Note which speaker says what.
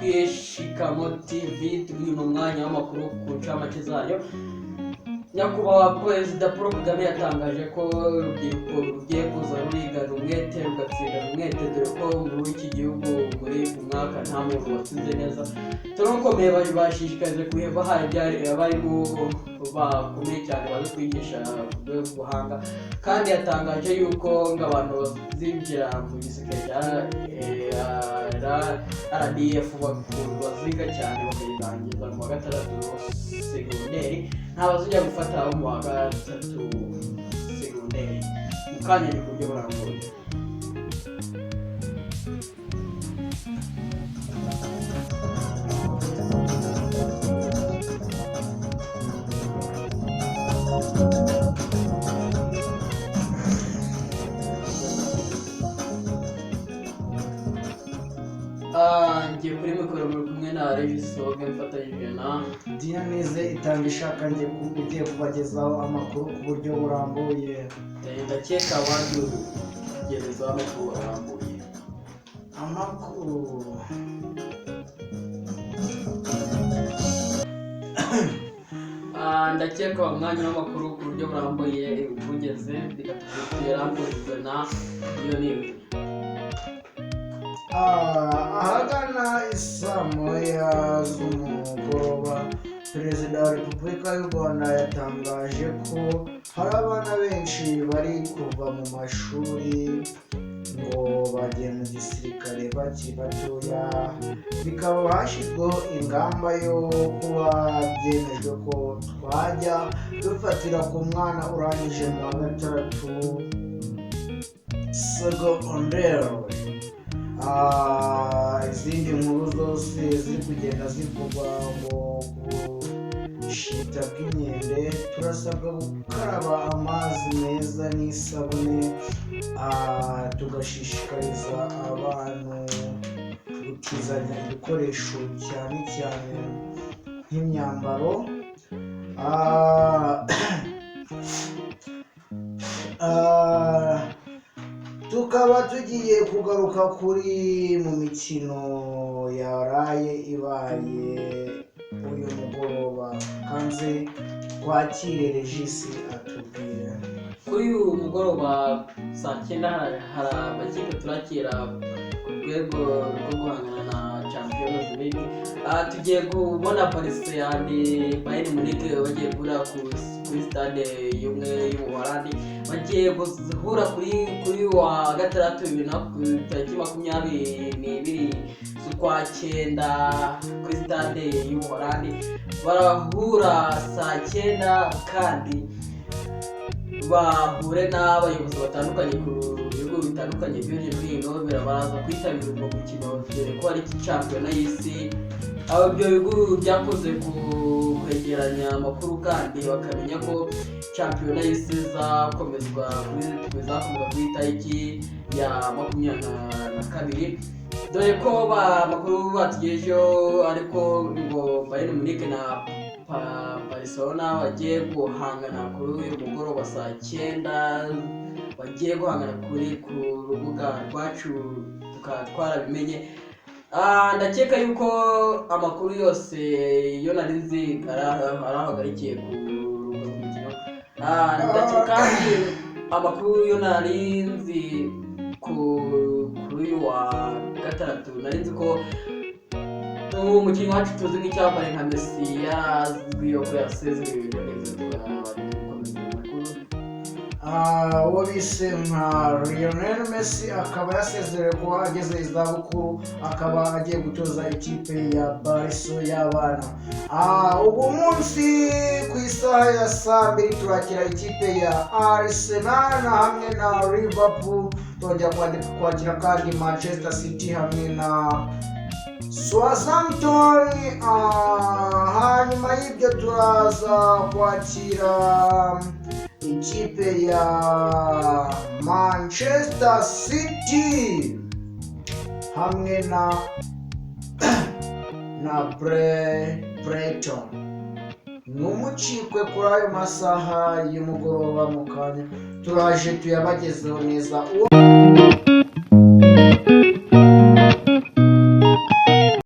Speaker 1: Kuri Shikamo TV. Turi mu mwanya w'amakuru ku ncamake zayo. Nyakubahwa Perezida Paul Kagame yatangaje ko urubyiruko rugiye kuza rurigana umwete, rugatsindana umwete, dore ko muri iki gihugu muri uyu mwaka nta muntu watsinze neza. Turakomeye, bashishikaje kuheva hari abarimu bakomeye cyane bazi kwigisha ku rwego rw'ubuhanga. Kandi yatangaje yuko ngo abantu bazinjira mu gisirikare cya RDF baziga cyane bakayirangiza mu wa gatandatu segonderi, nta bazajya gufata abo mu wa gatatu segonderi. Mu kanya ni ku buryo burambuye. Ngiye kuri mikoro muri kumwe na Regis Soge mfatanyije na
Speaker 2: Diyonize itanga ishaka njye ugiye kubagezaho amakuru ku buryo burambuye.
Speaker 1: Ndakeka abandi amakuru arambuye.
Speaker 2: Amakuru.
Speaker 1: Ndakeka umwanya w'amakuru ku buryo burambuye ugeze, reka tuyaramburirwe na Diyonize.
Speaker 2: Ahagana isaa moya z'umugoroba, Perezida wa Repubulika y'u Rwanda yatangaje ko hari abana benshi bari kuva mu mashuri ngo bagiye mu gisirikare bakiri batoya, bikaba hashyizweho ingamba yo kuba byemejwe ko twajya dufatira ku mwana urangije mu wa gatandatu segonderi. Izindi nkuru zose ziri kugenda zivugwa ngo ubushita bw'inkende, turasabwa gukaraba amazi meza n'isabune, tugashishikariza abantu gutizanya ibikoresho cyane cyane nk'imyambaro. Tukaba tugiye kugaruka kuri mu mikino yaraye ibaye uyu mugoroba. Kanze twakire Regis atubwire.
Speaker 1: Kuri uyu mugoroba saa cyenda hari amakipe turakira ku rwego rwo guhangana na Champions League. Tugiye kubona Paris and Bayern Munich bagiye guhura kuri stade y'umwe y'Ubuholandi. Bagiye guhura kuri wa gatandatu tariki 22 z'ukwa cyenda kuri stade y'Ubuholandi. Barahura saa cyenda kandi bahure n'abayobozi batandukanye ku bihugu bitandukanye byo hirya no hino, birabaza kwitabira ubwo mukino, dore ko ari shampiyona y'isi. Aho ibyo bihugu byakoze ku kwegeranya amakuru kandi bakamenya ko shampiyona y'isi izakomeza kuri tariki ya 22, dore ko amakuru batugejeho ariko ngo Bayern Munich na Barcelona bagiye guhangana kuri uyu mugoroba saa cyenda, bagiye guhangana kuri ku rubuga rwacu tukaba twarabimenye. Ndakeka yuko amakuru yose yo nari nzi arahagarikiye ku rubuga rw'imikino. Ndakeka kandi amakuru yo nari nzi kuri uyu wa gatandatu, nari nzi ko umukinnyi wacu tuzi nk'icyamamare nka Messi yarazwiho ko yasezerewe neza, tugakomeza amakuru.
Speaker 2: Uwo bise nka Lionel Messi akaba yasezerewe kuba ageze izabukuru, akaba agiye gutoza ikipe ya Barca y'abana. Ubu munsi ku isaha ya saa mbiri turakira ikipe ya Arsenal hamwe na Liverpool, twongera kwakira kandi Manchester City hamwe na Southampton. Hanyuma y'ibyo turaza kwakira ikipe ya Manchester City hamwe na Brighton. Numucikwe kuri ayo masaha y'umugoroba, mu kanya turaje tuyabagezeho neza. Uwo